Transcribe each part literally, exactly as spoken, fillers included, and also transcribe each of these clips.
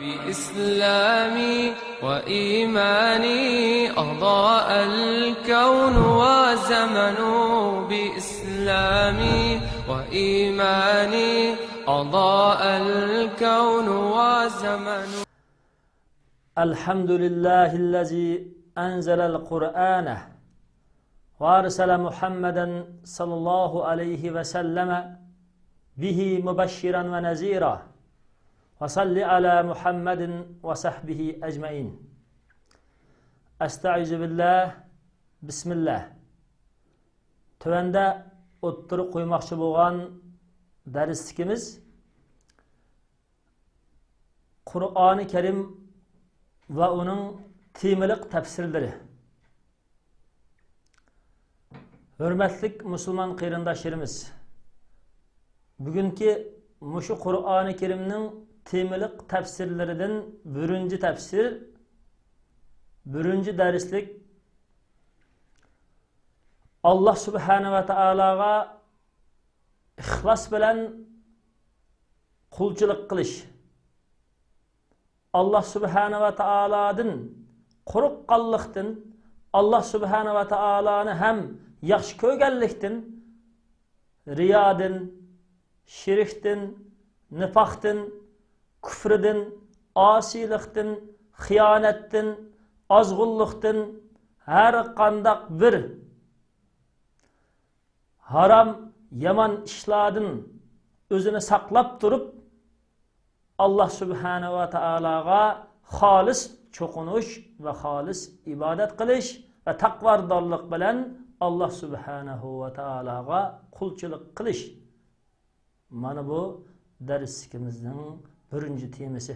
بإسلامي وإيماني أضاء الكون وزمن. بإسلامي وإيماني أضاء الكون وزمن. الحمد لله الذي أنزل القرآن وأرسل محمدا صلى الله عليه وسلم به مبشرا ونذيرا. وصل على محمد وصحبه أجمعين. أستعيذ بالله. بسم الله. تۆۋەندە ئوتتۇرىغا قويماقچى بولغان دەرسلىكىمىز قۇرئانى كەرىم ۋە ئۇنىڭ تېمىلىق تەپسىرلىرى. ھۆرمەتلىك مۇسۇلمان قېرىنداشلىرىمىز، بۈگۈنكى مۇشۇ قۇرئانى كەرىمنىڭ تېمىلىق تەپسىرلىرىدىن بىرىنچى تەپسىر، بىرىنچى دەرسلىك، ئاللا سۇبھانە ۋە تائالاغا ئىخلاس بىلەن قۇلچىلىق قىلىش. ئاللا سۇبھانە ۋە تائالادىن قورققانلىقتىن، ئاللا سۇبھانە ۋە تائالانى ھەم ياخشى كۆرگەنلىكتىن، رىيادىن، شىركتىن، نىفاقتىن، كۇفرىدىن، ئاسىيلىقتىن، خىيانەتتىن، ئازغۇنلۇقتىن، ھەر قانداق بىر ھارام، يامان ئىشلاردىن ئۆزىنى ساقلاپ تۇرۇپ، ئاللا سۇبھانە ۋە تائالاغا خالىس چوقۇنۇش ۋە خالىس ئىبادەت قىلىش ۋە تەقۋادارلىق بىلەن ئاللا سۇبھانەھۇ ۋە تائالاغا قۇلچىلىق قىلىش. مانا بۇ دەرسلىكىمىزنىڭ بىرىنچى تېمىسى.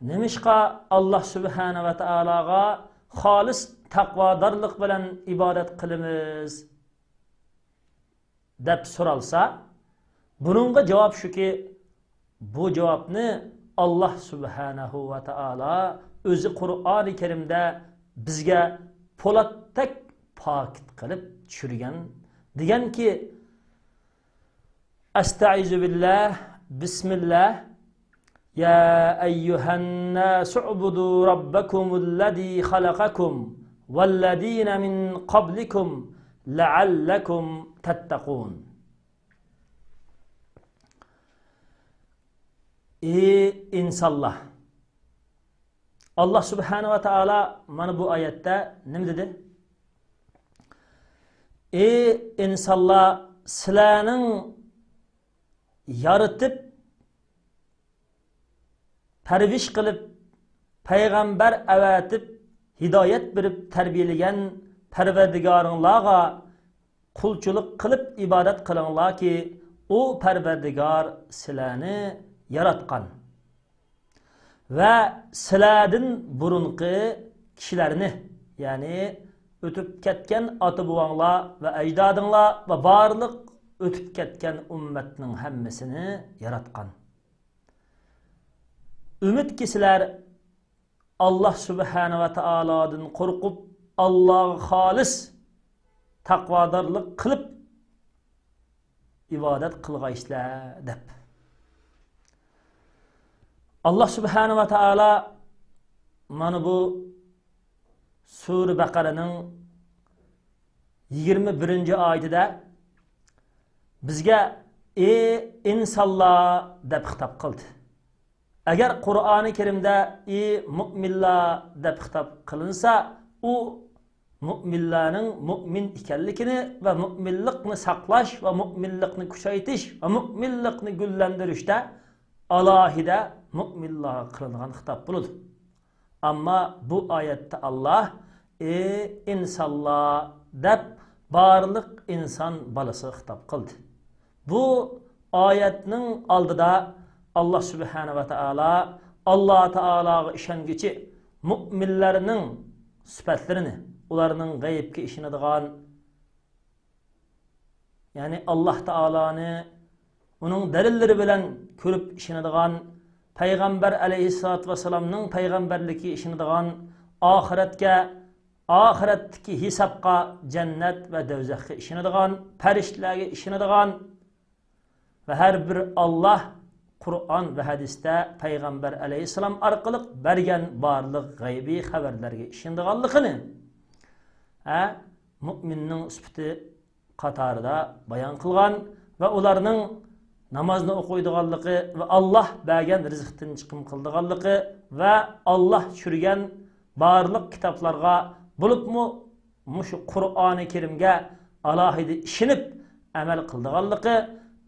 نېمىشقا ئاللا سۇبھانە ۋە تائالاغا خالىس تەقۋادارلىق بىلەن ئىبادەت قىلىمىز؟ دەپ سورالسا، بۇنىڭغا جاۋاب شۇكى، بۇ جاۋابنى ئاللا سۇبھانەھۇ ۋە تائالا ئۆزى قۇرئانى كەرىمدە بىزگە پولاتتەك پاكىت قىلىپ چۈشۈرگەن. دېگەنكى، أستعيذ بالله، بسم الله. يا أيها الناس اعبدوا ربكم الذي خلقكم والذين من قبلكم لعلكم تتقون. ئى ئىنسانلار! ئاللا سۇبھانە ۋە تائالا مانا بۇ ئايەتتە نېمە دېدى؟ ئى ئىنسانلار، سىلەرنىڭ يارىتىپ، پەرۋىش قىلىپ، پەيغەمبەر ئەۋەتىپ، ھىدايەت بېرىپ تەربىيەلىگەن پەرۋەردىگارىڭلارغا قۇلچىلىق قىلىپ ئىبادەت قىلىڭلاركى، ئۇ پەرۋەردىگار سىلەرنى ياراتقان ۋە سىلەردىن بۇرۇنقى كىشىلەرنى، يەنى ئۆتۈپ كەتكەن ئاتا-بوۋاڭلار ۋە ئەجدادىڭلار ۋە بارلىق ئۆتۈپ كەتكەن ئۈممەتنىڭ ھەممىسىنى ياراتقان. ئۈمىدكى سىلەر ئاللا سۇبھانە ۋە تائالادىن قورقۇپ، ئاللاغا خالىس تەقۋادارلىق قىلىپ ئىبادەت قىلغايسىلەر دەپ. ئاللا سۇبھانە ۋە تائالا مانا بۇ سۈرە بەقەرەنىڭ يىگىرمە بىرىنچى ئايىتىدە بىزگە «ئى ئىنسانلار» دەپ خىتاب قىلدى. ئەگەر قۇرئانى كەرىمدە «ئى مۇئمىنلار» دەپ خىتاب قىلىنسا، ئۇ مۇئمىنلارنىڭ مۇئمىن ئىكەنلىكىنى ۋە مۇئمىنلىقنى ساقلاش ۋە مۇئمىنلىقنى كۈچەيتىش ۋە مۇئمىنلىقنى گۈللەندۈرۈشتە ئالاھىدە مۇئمىنلارغا قىلىنغان خىتاب بولىدۇ. ئەمما بۇ ئايەتتە ئاللا «ئى ئىنسانلار» دەپ بارلىق ئىنسان بالىسىغا خىتاب قىلدى. بۇ ئايەتنىڭ ئالدىدا ئاللا سۇبھانە ۋە تائالا، ئاللا تائالاغا ئىشەنگۈچى مۇئمىنلارنىڭ سۈپەتلىرىنى، ئۇلارنىڭ غەيىبكە ئىشىنىدىغان، يەنى ئاللا تائالانى ئۇنىڭ دەلىللىرى بىلەن كۆرۈپ ئىشىنىدىغان، پەيغەمبەر ئەلەيھىسسالاتۇ ۋەسسالامنىڭ پەيغەمبەرلىكىگە ئىشىنىدىغان، ئاخىرەتكە، ئاخىرەتتىكى ھېسابقا، جەننەت ۋە دەۋزەخكە ئىشىنىدىغان، پەرىشتىلەرگە ئىشىنىدىغان ۋە ھەر بىر ئاللا قۇرئان ۋە ھەدىستە پەيغەمبەر ئەلەيھىسسالام ئارقىلىق بەرگەن بارلىق غەيبىي خەۋەرلەرگە ئىشىنىدىغانلىقىنى، ھە، مۇئمىننىڭ سۈپىتى قاتارىدا بايان قىلغان ۋە ئۇلارنىڭ نامازنى ئوقۇيدىغانلىقى ۋە ئاللاھ بەرگەن رىزىقتىن چىقىم قىلىدىغانلىقى ۋە ئاللاھ چۈشۈرگەن بارلىق كىتابلارغا، بولۇپمۇ مۇشۇ قۇرئانى كەرىمگە ئالاھىدە ئىشىنىپ ئەمەل قىلىدىغانلىقى،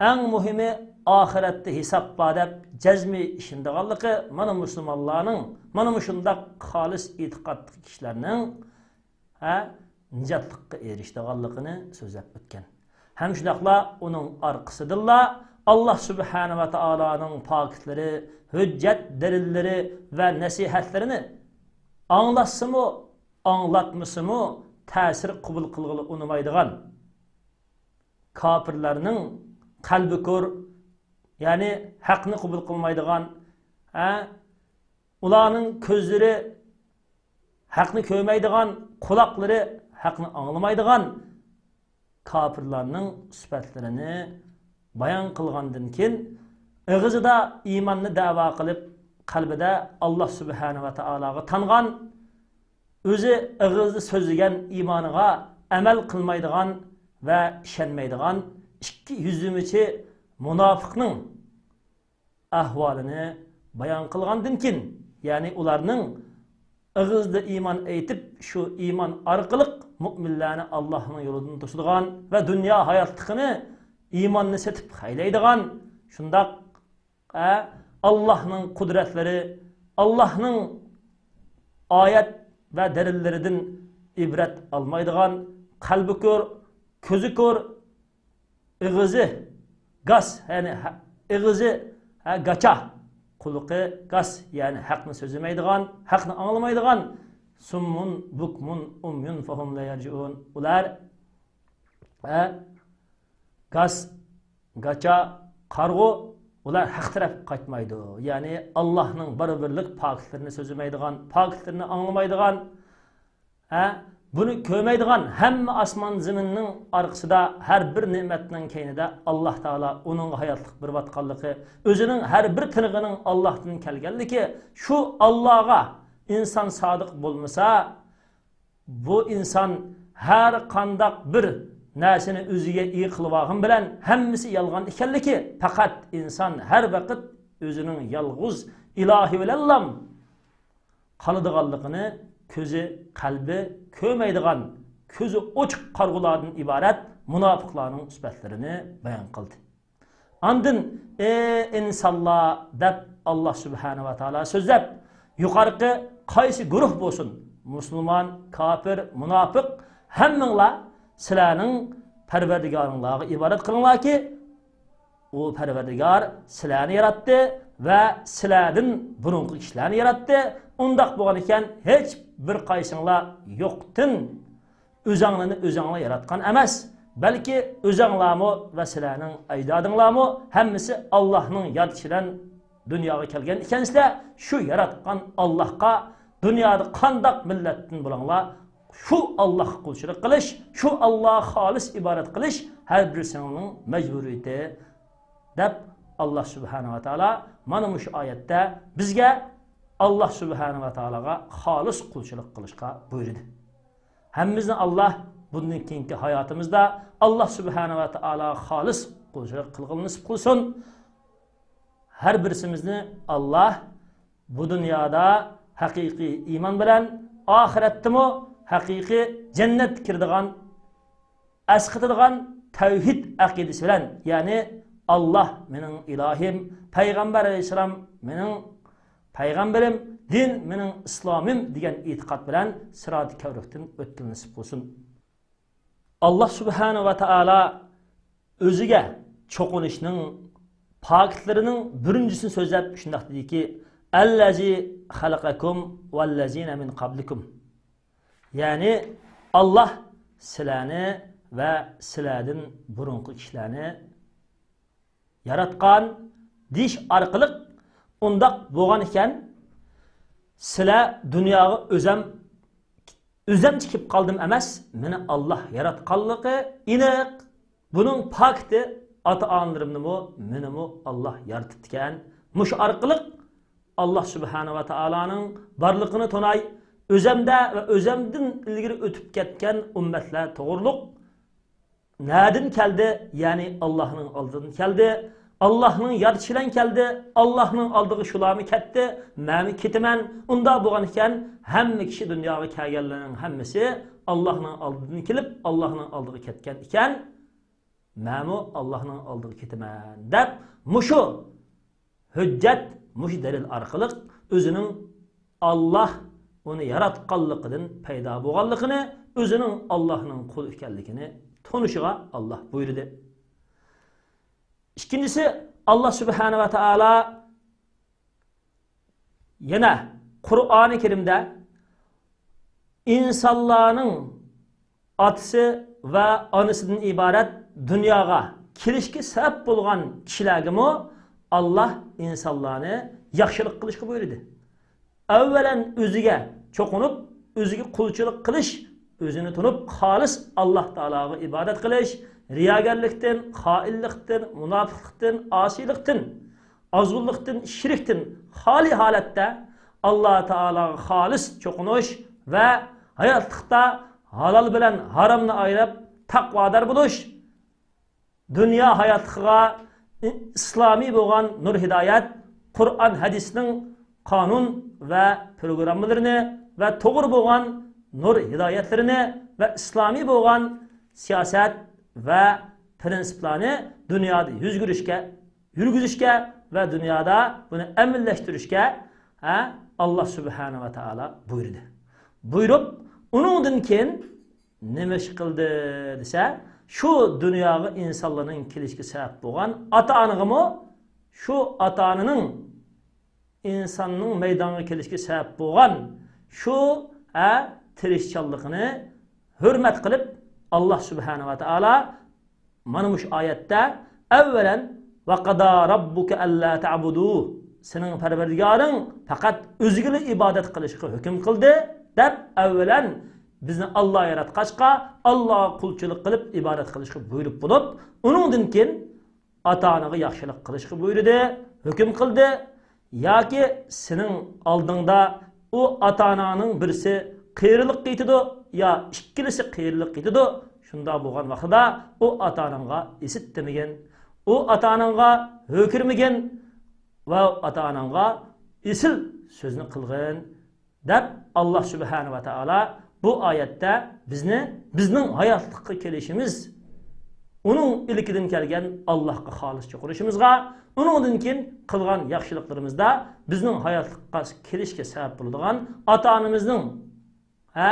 ئەڭ مۇھىمى ئاخىرەتتە ھېساب بار دەپ جەزمىي ئىشىنىدىغانلىقى، مانا مۇسۇلمانلارنىڭ، مانا مۇشۇنداق خالىس ئېتىقادتىكى كىشىلەرنىڭ، ھە، نىجاتلىققا ئېرىشىدىغانلىقىنى سۆزلەپ ئۆتكەن. ھەم شۇنداقلا ئۇنىڭ ئارقىسىدىنلا ئاللاھ سۇبھانە ۋە تائالانىڭ پاكىتلىرى، ھۆججەت دەلىللىرى ۋە نەسىھەتلىرىنى ئاڭلاتسىمۇ، ئاڭلاتمىسىمۇ تەسىر قوبۇل قىلغىلى ئۇنىمايدىغان، كاپىرلارنىڭ قەلبى كور، يەنى ھەقنى قوبۇل قىلمايدىغان، ھە، ئۇلارنىڭ كۆزلىرى ھەقنى كۆرمەيدىغان، قۇلاقلىرى ھەقنى ئاڭلىمايدىغان كاپىرلارنىڭ سۈپەتلىرىنى بايان قىلغاندىن كېيىن، ئېغىزىدا ئىماننى دەۋا قىلىپ، قەلبىدە ئاللاھ سۇبھانە ۋە تائالاغا تانغان، ئۆزى ئېغىزدا سۆزلىگەن ئىمانىغا ئەمەل قىلمايدىغان ۋە ئىشەنمەيدىغان ئىككى يۈزلىمىچى مۇناپىقنىڭ ئەھۋالىنى بايان قىلغاندىن كېيىن، يەنى ئۇلارنىڭ ئېغىزدا ئىمان ئېيتىپ، شۇ ئىمان ئارقىلىق مۇئمىنلارنى ئاللاھنىڭ يولىدىن توسىدىغان ۋە دۇنيا ھاياتلىقىنى ئىماننى سېتىپ خەيلەيدىغان، شۇنداق، ئە، ئاللاھنىڭ قۇدرەتلىرى، ئاللاھنىڭ ئايەت ۋە دەلىللىرىدىن ئىبرەت ئالمايدىغان، قەلبى كور، كۆزى كور، ئېغىزى گاس، يەنى ھە-، ئېغىزى، ھە، گاچا، قۇلىقى گاس، يەنى ھەقنى سۆزلىمەيدىغان، ھەقنى ئاڭلىمايدىغان، سۇممۇن بۇكمۇن ئۇميۇن فەھۇم لا يەرجىئۇن. ئۇلار، ھە، گاس، گاچا، قارىغۇ، ئۇلار ھەق تەرەپكە قايتمايدۇ. يەنى ئاللاھنىڭ بارابىرلىق پاكىتلىرىنى سۆزلىمەيدىغان، پاكىتلىرىنى ئاڭلىمايدىغان، ھە، بۇنى كۆرمەيدىغان، ھەممە ئاسمان زېمىننىڭ ئارقىسىدا، ھەر بىر نېمەتنىڭ كەينىدە ئاللاھ تائالا ئۇنىڭغا ھاياتلىق بېرىۋاتقانلىقى، ئۆزىنىڭ ھەر بىر تىنىقىنىڭ ئاللاھتىن كەلگەنلىكى، شۇ ئاللاھقا ئىنسان سادىق بولمىسا، بۇ ئىنسان ھەر قانداق بىر نەرسىنى ئۆزىگە ئىگە قىلىۋالغان بىلەن ھەممىسى يالغان ئىكەنلىكى، پەقەت ئىنسان ھەر ۋاقىت ئۆزىنىڭ يالغۇز ئىلاھى بىلەنلا قالىدىغانلىقىنى كۆزى، قەلبى كۆرمەيدىغان، كۆزى ئوچۇق قارىغۇلاردىن ئىبارەت مۇناپىقلارنىڭ سۈپەتلىرىنى بايان قىلدى. ئاندىن، ئى ئىنسانلار، دەپ ئاللاھ سۇبھانە ۋە تائالا سۆزلەپ، يۇقىرىقى قايسى گۇرۇھ بولسۇن، مۇسۇلمان، كاپىر، مۇناپىق، ھەممىڭلار سىلەرنىڭ پەرۋەردىگارىڭلارغا ئىبادەت قىلىڭلاركى، ئۇ پەرۋەردىگار سىلەرنى ياراتتى ۋە سىلەردىن بۇرۇنقى كىشىلەرنى ياراتتى. ئۇنداق بولغان ئىكەن، ھېچ بىر قايسىڭلار يوقتىن ئۆزەڭلارنى ئۆزەڭلار ياراتقان ئەمەس، بەلكى ئۆزەڭلارمۇ ۋە سىلەرنىڭ ئەجدادىڭلارمۇ ھەممىسى ئاللاھنىڭ يارىتىشىدىن دۇنياغا كەلگەن ئىكەنسىلەر. شۇ ياراتقان ئاللاھقا دۇنيادا قانداق مىللەتتىن بولۇڭلار، شۇ ئاللاھقا قۇلچىلىق قىلىش، شۇ ئاللاھقا خالىس ئىبادەت قىلىش ھەر بىرسىنىڭ مەجبۇرىيىتى، دەپ ئاللاھ سۇبھانە ۋە تائالا مانا مۇشۇ ئايەتتە بىزگە ئاللاھ سۇبھانە ۋە تائالاغا خالىس قۇلچىلىق قىلىشقا بۇيرۇدى. ھەممىمىزنى ئاللاھ بۇندىن كېيىنكى ھاياتىمىزدا ئاللاھ سۇبھانە ۋە تائالاغا خالىس قۇلچىلىق قىلغىلى نېسىپ قىلسۇن. ھەر بىرسىمىزنى ئاللاھ بۇ دۇنيادا ھەقىقىي ئىمان بىلەن، ئاخىرەتتىمۇ ھەقىقىي جەننەتكە كىرىدىغان، ئەسقىتىدىغان تەۋھىد ئەقىدىسى بىلەن، يەنى، «ئاللاھ مېنىڭ ئىلاھىم، پەيغەمبەر ئەلەيھىسسالام مېنىڭ پەيغەمبىرىم، دىن مېنىڭ ئىسلامىم» دېگەن ئېتىقاد بىلەن سىراتى كەۋرۈكتىن ئۆتكىلى نېسىپ قىلسۇن. ئاللاھ سۇبھانە ۋە تائالا ئۆزىگە چوقۇنۇشنىڭ پاكىتلىرىنىڭ بىرىنچىسىنى سۆزلەپ شۇنداق دېدىكى، «ئەللەزى خەلەقەكۇم ۋەللەزىنە مىن قەبلىكۇم.» يەنى، ئاللاھ سىلەرنى ۋە سىلەردىن بۇرۇنقى كىشىلەرنى ياراتقان دېيىش ئارقىلىق، ئۇنداق بولغان ئىكەن، سىلەر دۇنياغا ئۆزەم، ئۆزەمچە كېلىپ قالدىم ئەمەس، مېنى ئاللاھ ياراتقانلىقى ئېنىق. بۇنىڭ پاكىتى، ئاتا-ئانىلىرىمنىمۇ، مېنىمۇ ئاللاھ يارىتىپتىكەن. مۇشۇ ئارقىلىق ئاللا سۇبھانە ۋە تائالانىڭ بارلىقىنى توناي، ئۆزەمدە ۋە ئۆزەمدىن ئىلگىرى ئۆتۈپ كەتكەن ئۈممەتلەر توغرۇلۇق نەدىن كەلدى؟ يەنى ئاللاھنىڭ ئالدىدىن كەلدى. ئاللاھنىڭ يارىتىشى بىلەن كەلدى. ئاللاھنىڭ ئالدىغا شۇلارمۇ كەتتى، مەنمۇ كېتىمەن. ئۇنداق بولغان ئىكەن، ھەممە كىشى دۇنياغا كەلگەنلەرنىڭ ھەممىسى ئاللاھنىڭ ئالدىدىن كېلىپ، ئاللاھنىڭ ئالدىغا كەتكەن ئىكەن، مەنمۇ ئاللاھنىڭ ئالدىغا كېتىمەن، دەپ مۇشۇ ھۆججەت، مۇشۇ دەلىل ئارقىلىق ئۆزىنىڭ ئاللاھ ئۇنى ياراتقانلىقىدىن پەيدا بولغانلىقىنى، ئۆزىنىڭ ئاللاھنىڭ قۇلى ئىكەنلىكىنى تونۇشىغا ئاللاھ بۇيرۇدى. ئىككىنچىسى، ئاللاھ سۇبھانە ۋە تائالا يەنە قۇرئانى كەرىمدە ئىنسانلارنىڭ ئاتىسى ۋە ئانىسىدىن ئىبارەت دۇنياغا كېلىشكە سەۋەب بولغان كىشىلەرگىمۇ ئاللاھ ئىنسانلارنى ياخشىلىق قىلىشقا بۇيرۇدى. ئەۋۋەلەن ئۆزىگە چوقۇنۇپ، ئۆزىگە قۇلچىلىق قىلىش، ئۆزىنى تونۇپ، خالىس ئاللاھ تائالاغا ئىبادەت قىلىش، رىياگەرلىكتىن، خائىنلىقتىن، مۇناپىقلىقتىن، ئاسىيلىقتىن، ئازغۇنلۇقتىن، شىركتىن خالىي ھالەتتە ئاللاھ تائالاغا خالىس چوقۇنۇش ۋە ھاياتلىقتا ھالال بىلەن ھارامنى ئايرىپ، تەقۋادار بولۇش، دۇنيا ھاياتلىقىغا ئىسلامىي بولغان نۇر ھىدايەت، قۇرئان ھەدىسنىڭ قانۇن ۋە پروگراممىلىرىنى ۋە توغرا بولغان نۇر ھىدايەتلىرىنى ۋە ئىسلامىي بولغان سىياسەت ۋە پرىنسىپلارنى دۇنيادا يۈرگۈزۈشكە، يۈرگۈزۈشكە ۋە دۇنيادا بۇنى ئەمەلىيلەشتۈرۈشكە، ھە، ئاللاھ سۇبھانە ۋە تائالا بۇيرۇدى. بۇيرۇپ، ئۇنىڭدىن كېيىن نېمە ئىش قىلدى دېسە، شۇ دۇنياغا ئىنسانلارنىڭ كېلىشىگە سەۋەب بولغان ئاتا-ئانىغىمۇ، شۇ ئاتا-ئانىنىڭ ئىنساننىڭ مەيدانغا كېلىشىگە سەۋەب بولغان شۇ، ھە، تىرىشچانلىقىنى ھۆرمەت قىلىپ، ئاللاھ سۇبھانە ۋە تائالا مانا مۇشۇ ئايەتتە ئەۋۋەلەن، «ۋە قەدا راببۇكە ئەللا تەبۇدۇ»، سېنىڭ پەرۋەردىگارىڭ پەقەت ئۆزىگىلا ئىبادەت قىلىشقا ھۆكۈم قىلدى، دەپ ئەۋۋەلەن بىزنى ئاللاھ ياراتقاچقا، ئاللاھقا قۇلچىلىق قىلىپ ئىبادەت قىلىشقا بۇيرۇپ بولۇپ، ئۇنىڭدىن كېيىن ئاتا-ئانىغا ياخشىلىق قىلىشقا بۇيرۇدى، ھۆكۈم قىلدى. ياكى سېنىڭ ئالدىڭدا ئۇ ئاتا-ئاناڭنىڭ بىرسى قېرىلىققا يېتىدۇ يا ئىككىلىسى قېرىلىققا يېتىدۇ. شۇنداق بولغان ۋاقتىدا ئۇ ئاتا-ئاناڭغا ئىسىت دېمىگىن، ئۇ ئاتا-ئاناڭغا ھۆركىرىمىگىن ۋە ئاتا-ئاناڭغا ئېسىل سۆزنى قىلغىن. دەپ، ئاللاھ سۇبھانە ۋە تائالا بۇ ئايەتتە بىزنى، بىزنىڭ ھاياتلىققا كېلىشىمىز، ئۇنىڭ ئىلكىدىن كەلگەن ئاللاھقا خالىس چوقۇنۇشىمىزغا، ئۇنىڭدىن كېيىن قىلغان ياخشىلىقلىرىمىزدا بىزنىڭ ھاياتلىققا كېلىشكە سەۋەب بولىدىغان ئاتا-ئانىمىزنىڭ، ھە،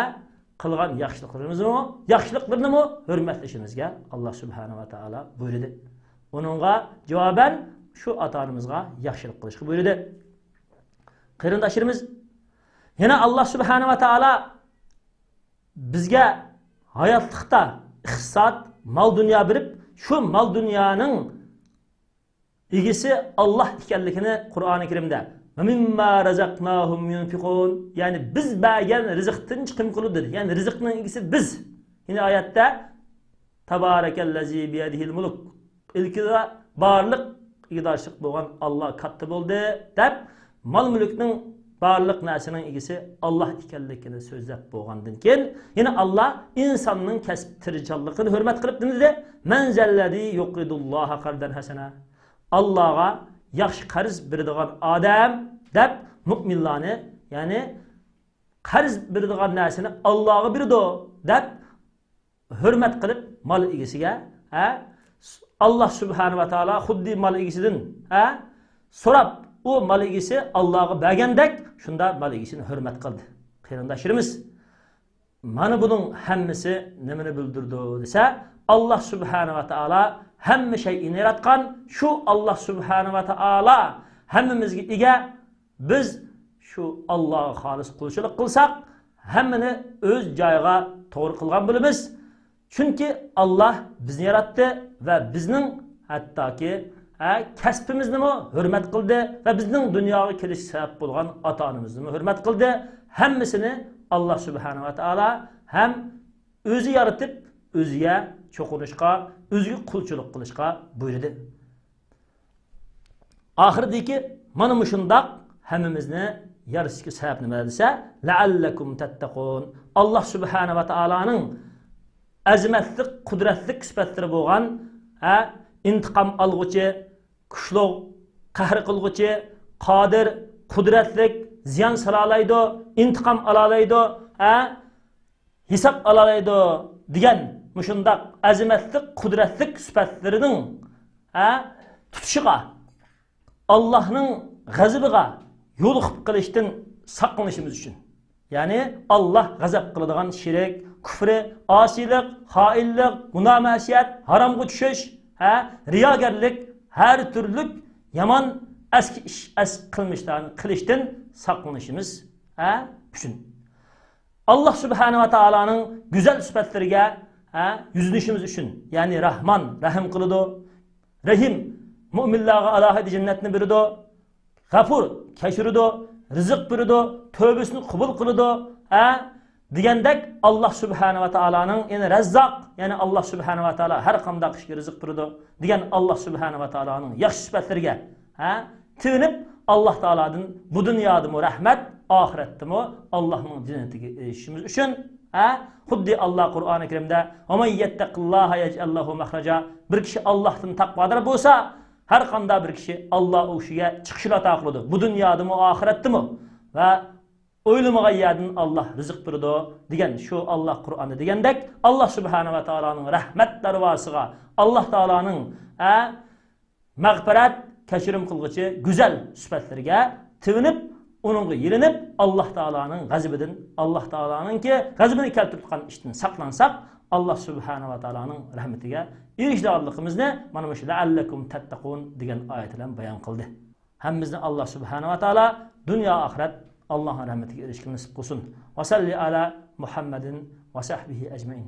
قىلغان ياخشىلىقلىرىمىزمۇ، ياخشىلىقلىرىنىمۇ ھۆرمەتلىشىمىزگە ئاللاھ سۇبھانە ۋە تائالا بۇيرۇدى. ئۇنىڭغا جاۋابەن شۇ ئاتا-ئانىمىزغا ياخشىلىق قىلىشقا بۇيرۇدى. قېرىنداشلىرىمىز، يەنە ئاللاھ سۇبھانە ۋە تائالا بىزگە ھاياتلىقتا ئىقتىساد، مال-دۇنيا بېرىپ، شۇ مال-دۇنيانىڭ ئىگىسى ئاللاھ ئىكەنلىكىنى قۇرئانى كەرىمدە، «ۋە مىمما رەزەقناھۇم يۇنفىقۇن»، يەنى بىز بەرگەن رىزىقتىن چىقىم قىلىدۇ دېدى. يەنى رىزىقنىڭ ئىگىسى بىز. يەنە ئايەتتە، «تەبارەكەللەزى بىيەدىھىل مۇلك»، ئىلكىدە بارلىق ئىگىدارچىلىق بولغان ئاللاھ كاتتا بولدى، دەپ، مال-مۈلۈكنىڭ، بارلىق نەرسىنىڭ ئىگىسى ئاللاھ ئىكەنلىكىنى سۆزلەپ بولغاندىن كېيىن، يەنە ئاللاھ ئىنساننىڭ كەسىپ تىرىشچانلىقىنى ھۆرمەت قىلىپ نېمە دېدى؟ «مەن زەللەزى يۇقرىدۇللاھە قەرزەن ھەسەنە». ئاللاھقا ياخشى قەرز بېرىدىغان ئادەم، دەپ، مۇئمىنلارنى، يەنى قەرز بېرىدىغان نەرسىنى ئاللاھقا بېرىدۇ، دەپ، ھۆرمەت قىلىپ مال ئىگىسىگە، ھە، ئاللاھ سۇبھانە ۋە تائالا خۇددى مال ئىگىسىدىن، ھە، سوراپ، ئۇ مال ئىگىسى ئاللاھقا بەرگەندەك، شۇنداق مال ئىگىسىنى ھۆرمەت قىلدى. قېرىنداشلىرىمىز، مانا بۇنىڭ ھەممىسى نېمىنى بىلدۈرىدۇ دېسە، ئاللاھ سۇبھانە ۋە تائالا ھەممە شەيئىنى ياراتقان، شۇ ئاللاھ سۇبھانە ۋە تائالا ھەممىمىزگە ئىگە، بىز شۇ ئاللاھقا خالىس قۇلچىلىق قىلساق، ھەممىنى ئۆز جايىغا توغرا قىلغان بولىمىز. چۈنكى ئاللاھ بىزنى ياراتتى ۋە بىزنىڭ ھەتتاكى، ھە، كەسپىمىزنىمۇ ھۆرمەت قىلدى ۋە بىزنىڭ دۇنياغا كېلىش سەۋەب بولغان ئاتا-ئانىمىزنىمۇ ھۆرمەت قىلدى. ھەممىسىنى ئاللاھ سۇبھانە ۋە تائالا ھەم ئۆزى يارىتىپ، ئۆزىگە چوقۇنۇشقا، ئۆزىگە قۇلچىلىق قىلىشقا بۇيرۇدى. ئاخىرىدىكى مانا مۇشۇنداق ھەممىمىزنى يارىتىشقا سەۋەب نېمە دېسە، لەئەللەكۇم تەتتەقۇن. ئاللا سۇبھانە ۋە تائالانىڭ ئەزىمەتلىك، قۇدرەتلىك سۈپەتلىرى بولغان، ھە، ئىنتىقام ئالغۇچى، كۈچلۈك، قەھر قىلغۇچى، قادىر، قۇدرەتلىك، زىيان سالالايدۇ، ئىنتىقام ئالالايدۇ، ھە، ھېساب ئالالايدۇ دېگەن مۇشۇنداق ئەزىمەتلىك، قۇدرەتلىك سۈپەتلىرىنىڭ، ھە، تۇتۇشىغا، ئاللاھنىڭ غەزىپىگە يولۇقۇپ قېلىشتىن ساقلىنىشىمىز ئۈچۈن. يەنى ئاللاھ غەزەپ قىلىدىغان شىرك، كۇفرى، ئاسىيلىق، خائىنلىق، گۇناھ-مەسىيەت، ھارامغا چۈشۈش، ھە، رىياگەرلىك، ھەر تۈرلۈك يامان ئەسكى ئىش، ئەسكى قىلمىشلارنى قىلىشتىن ساقلىنىشىمىز، ھە، ئۈچۈن. ئاللاھ سۇبھانە ۋە تائالانىڭ گۈزەل سۈپەتلىرىگە، ھە، يۈزلىنىشىمىز ئۈچۈن، يەنى راھمان رەھىم قىلىدۇ، رەھىم مۇئمىنلارغا ئالاھىدە جەننەتنى بېرىدۇ، غەپۇر كەچۈرىدۇ، رىزىق بېرىدۇ، تۆۋبىسىنى قوبۇل قىلىدۇ، ھە، دېگەندەك ئاللاھ سۇبھانە ۋە تائالانىڭ، يەنى رەززاق، يەنى ئاللاھ سۇبھانە ۋە تائالا ھەر قانداق ئىشقا رىزىق بېرىدۇ دېگەن ئاللاھ سۇبھانە ۋە تائالانىڭ ياخشى سۈپەتلىرىگە، ھە، تېۋىنىپ، ئاللاھ تائالادىن بۇ دۇنيادىمۇ رەھمەت، ئاخىرەتتىمۇ ئاللاھنىڭ جەننىتىگە ئېرىشىشىمىز ئۈچۈن، ھە، خۇددى ئاللاھ قۇرئانى كەرىمدە، «ۋەمەن يەتتەقىللاھە يەجئەل لەھۇ مەخرەجا»، بىر كىشى ئاللاھتىن تەقۋادار بولسا، ھەر قانداق بىر كىشى ئاللاھ ئۇ كىشىگە چىقىش ئاتا قىلىدۇ. بۇ دۇنيادىمۇ، ئاخىرەتتىمۇ. ۋە ئويلىمىغان يەردىن ئاللاھ رىزىق بېرىدۇ دېگەن شۇ ئاللاھ قۇرئاندا دېگەندەك، ئاللاھ سۇبھانە ۋە تائالانىڭ رەھمەت دەرۋازىسىغا، ئاللاھ تائالانىڭ، ئە، مەغپىرەت، كەچۈرۈم قىلغۇچى گۈزەل سۈپەتلىرىگە تېۋىنىپ، ئۇنىڭغا يېلىنىپ، ئاللاھ تائالانىڭ غەزىپىدىن، ئاللاھ تائالانىڭكى غەزىپىنى كەلتۈرۈپ چىققان ئىشتىن ساقلانساق، ئاللاھ سۇبھانە ۋە تائالانىڭ رەھمىتىگە ئېرىشىدىغانلىقىمىزنى مانا مۇشۇ لەئەللەكۇم تەتتەقۇن دېگەن ئايەت بىلەن بايان قىلدى. ھەممىمىزنى ئاللاھ سۇبھانە ۋە تائالا دۇنيا ئاخىرەت ئاللاھنىڭ رەھمىتىگە ئېرىشىشكە نېسىپ قىلسۇن. ۋەسەللى ئەلا مۇھەممەدىن ۋە سەھبىھى ئەجمەئىن.